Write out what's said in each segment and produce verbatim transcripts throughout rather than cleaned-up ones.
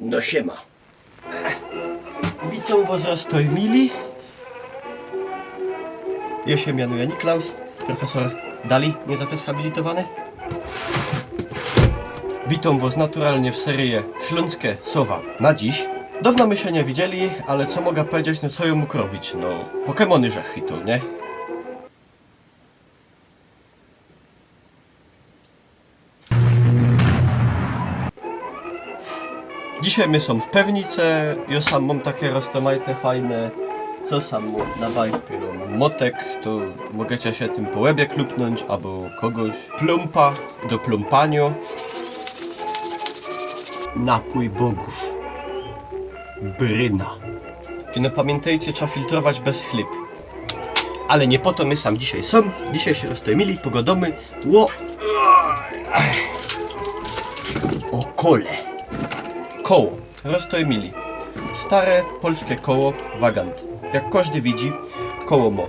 No siema. Witōm wos roztōjmili. Jŏ sie mianujã Niklaus, profesor Dali, niy zawsze zhabilitowany. Witōm wos naturalnie w seryje Ślōnske Słowa na dziś. Downo my sie niy widzieli, ale co moga pedzieć, no co jŏ mōg robić, no Pokemony żech chytōł, nie? Dzisiej my sōm w piwnice, jŏ sam mōm take roztōmajte fajne, co sam mōm na bajpie, no, motek, to mogecie sie tym po łebie klupnōńć, abo kogoś. Plōmpa do plōmpaniŏ. Napōj bogōw. Bryna. Ty no pamiyntejcie, trza filtrować bez chlyb. Ale niy po to my sam dzisiej sōm. Dzisiej sie roztōjmili, pogodōmy ô, ô kole. Koło. Roztōjmili. Stare polske koło Vagant. Jak kożdy widzi, koło mo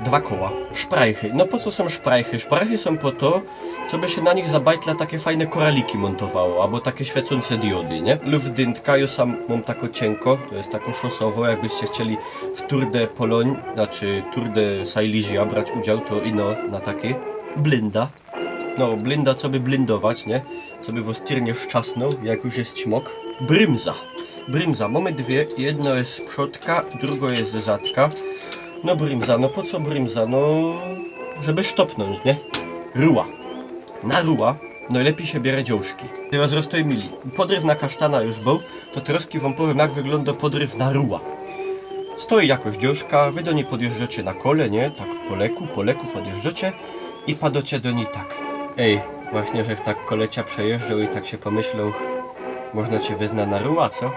dwa koła. Szprajchy. No po co sōm szprajchy? Szprajchy sōm po to, coby sie na nich za bajtla take fajne koraliki mōntowało, abo take świecōnce diody, nie? Luftdyntka, jŏ sam mōm tako ciynko, to je tako szosowo, jakbyście chcieli w Tour de Pologne, znaczy Tour de Silesia brać udział, to ino na take. Blynda. No, blynda, coby blyndować, nie? Coby wŏs tyr niy szczasnōł, jak już je ćmok. Brymza. Brymza. Mōmy dwie. Jedno je z przodka, drugo je ze zadka. No brymza, no po co brymza? No, żeby sztopnōńć, nie? Ruła. Na ruła nojlepij sie biere dziołszki. Teroz roztōjmili. Podryw na kasztana już bōł, to teroz wōm powiym, jak wyglōndŏ podryw na ruła. Stoi jakoś dziołszka, wy do nij podjeżdżŏcie na kole, nie? Tak po leku, po leku podjeżdżŏcie i padŏcie do nij tak. Ej, właśnie żech tak kole cia przejyżdżoł i tak sie pōmyśloł, możno cie wezna na ruła, co?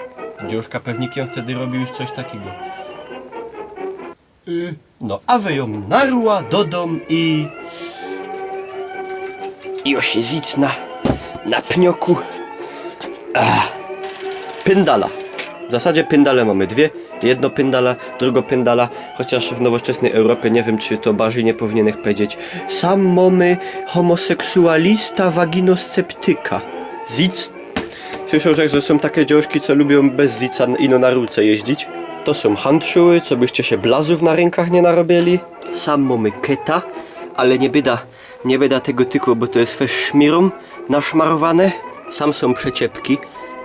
Dziołszka pewnie wtedy robi już coś takigo. Y, no, a wy jōm na ruła do dōm i, i jŏ sie zicna na pnioku. A, pyndala. W zasadzie pyndale mōmy dwie. Jedno pyndala, drugo pyndala. Chociŏż w nowoczesnyj Europie, niy wiym, czy to bardzij niy powinien powiedzieć. Sam mōmy homoseksualista waginosceptyka. Zic. Słyszoł żech, że sōm take dziołszki, co lubiōm bez zica ino na rulce jeździć. To sōm handszuły, cobyście sie blazōw na rynkach niy narobieli. Sam mōmy keta, ale niy byda, niy byda tego tykoł, bo to je fest szmirōm naszmarowane. Sam sōm przeciepki.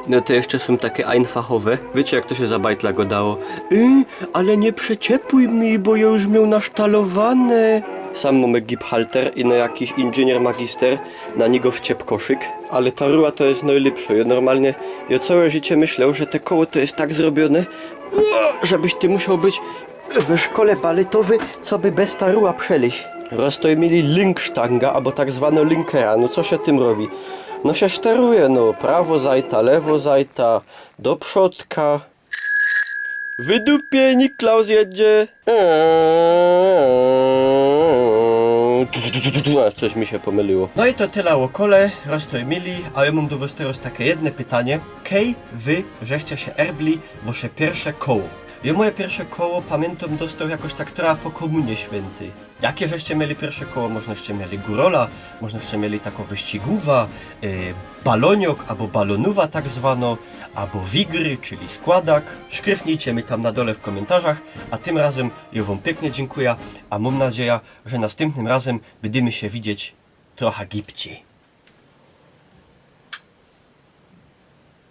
No to jeszcze sōm take einfachowe. Wiycie, jak to sie za bajtla godało? Y, ale niy przeciepluj mi, bo jŏ już mioł nasztalowane. Sam mōmy giphalter, ino jakiś inżynier magister na niego wciep koszyk. Ale ta ruła to je nojlepsze. Jŏ normalnie, jŏ cołke życie myśloł, że te koło to je tak zrobiōne, żebyś ty musioł być we szkole baletowyj, coby bez ta ruła przelyź. Roztōjmili, lynksztanga, abo tak zwanŏ lynkera. No co sie tym robi? No sie szteruje, no, prawo zajta, lewo zajta, do przodka. Wydupie, Niklaus jedzie. Eee, coś mi sie pōmyliło. No i to tela ô kole, roztōjmili, a jŏ mōm do wŏs teroz take jedne pytanie. Kej wy żeście sie erbli wosze piyrsze koło? Jŏ moje piyrsze koło, pamiyntōm, dostoł jakoś tak trocha po Kōmunie Świyntyj. Jakie żeście mieli piyrsze koło? Możnoście mieli gōrola, możnoście mieli tako wyścigōwa, y, baloniok abo balonōwa tak zwanŏ, abo wigry, czyli składak. Szkryfnijcie mi tam na dole w kōmyntarzach, a tym razym jŏ wōm piyknie dziynkuja, a mōm nadzieja, że nastympnym razym bydymy sie widzieć trocha gibcij.